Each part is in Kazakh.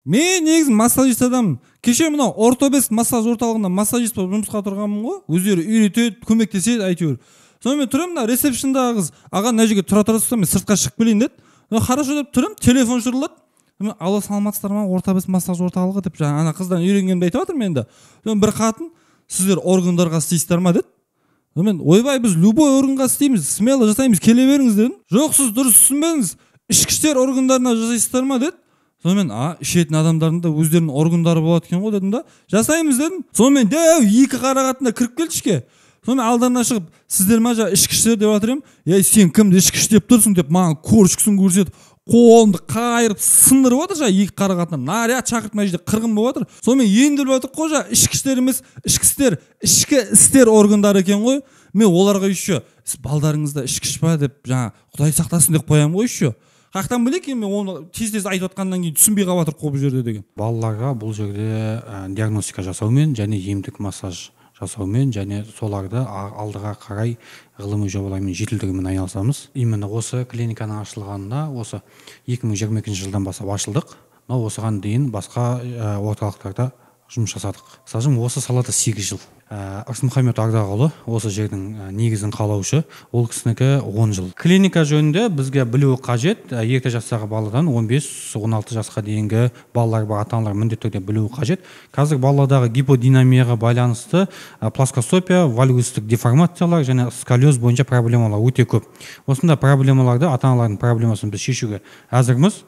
Мен негізі массажист адаммын. Кеше мынау Ортобест массаж орталығында массажист болып жұмысқа тұрғанмын ғой. Өздері үйретеді, көмектеседі әйтеуір. Сонымен тұрамын, мына ресепшндағы қыз: «Аға, мына жерге тұра тұрасыз ба, мен сыртқа шығып келейін», – деді. Ну, хорошо деп тұрамын, телефон шырылдады. Мен: «Алло, саламатсыздар ма, Ортобест массаж орталығы», – деп, жаңа ана қыздан үйренгенімді айтып жатырмын енді. Сонымен бір қатын: «Сіздер органдарға істейсіздер ма?» – деді. Мен: «Ойбай, біз любой органға істейміз, смело жасаймыз, келе беріңіз», – дедім. «Жоқ, сіз дұрыс түсінбедіңіз, ішкі істер органдарына жасайсыздар ма?» – деді. Сонымен: «А, ішетін адамдардың да өздерінің органдары болады екен ғой», – дедім да, «жасаймыз», – дедім. Сонымен дәу екі қара қатын да кіріп келді ішке. Сонымен алдарына шығып: «Сіздер ма жаңағы ішкі істер?» – деп жатыр едім. «Ей, сен кімді ішкі іс деп тұрсың?» – деп, маған корочкасын көрсетіп, қолымды қайырып сындырып жатыр. Жаңағы екі қара қатын наряд шақырып, мына жерде қырғын болып жатыр. Сонымен енді біліп жатырмық қой, жаңағы ішкі істер емес, ішкі істер органдары екен ғой. Мен оларға еще: «Сіз балдарыңыз да ішкіш па?» – деп, жаңа «Құдай сақтасын» деп қоямын ғой. Еще қаяқтан білейік енді, мен оны тез тез айтып жатқаннан кейін түсінбей қалып жатырмық қой бұл жерде деген. Балаларға бұл жерде диагностика жасаумен және емдік массаж жасаумен және соларды алдыға қарай ғылыми жобалармен жетілдірумен айналысамыз. Именно осы клиниканың ашылғанына осы 2022 жылдан бастап ашылдық, но осыған дейін басқа орталықтарда жұмыс жасадық. Стажым осы салада 8 жыл. Ырысмұхамед Ардақұлы осы жердің негізін қалаушы, ол кісінікі 10 жыл. Клиника жөнінде бізге білу қажет, ерте жастағы баладан 15-16 жасқа дейінгі балалар бар ата аналар міндетті түрде білуі қажет. Қазір баладағы гиподинамияға байланысты плоскостопия, вальгустық деформациялар және сколиоз бойынша проблемалар өте көп. Осындай проблемаларды, ата аналардың проблемасын біз шешуге әзірміз.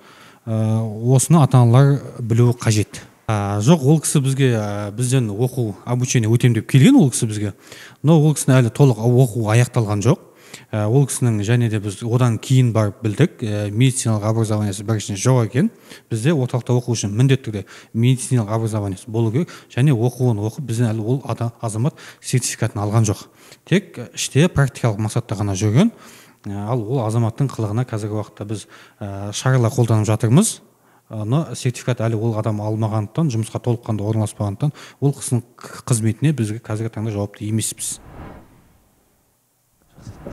Осыны ата аналар білуі қажет. Жоқ, ол кісі бізге бізден оқу, обучение өтемін деп келген ол кісі бізге, но ол кісінің әлі толық оқу аяқталған жоқ. Ол кісінің және де біз одан кейін барып білдік, медициналық образованиесі біріншіден жоқ екен. Бізде орталықта оқу үшін міндетті түрде медициналық образованиесі болу керек және оқуын оқып, бізден әлі ол азамат сертификатын алған жоқ, тек іште практикалық мақсатта ғана жүрген. Ал ол азаматтың қылығына қазіргі уақытта біз шаралар қолданып жатырмыз, но сертификат әлі ол адам алмағандықтан, жұмысқа толыққанды орналаспағандықтан, ол кісінің қызметіне біз қазіргі таңда жауапты емеспіз.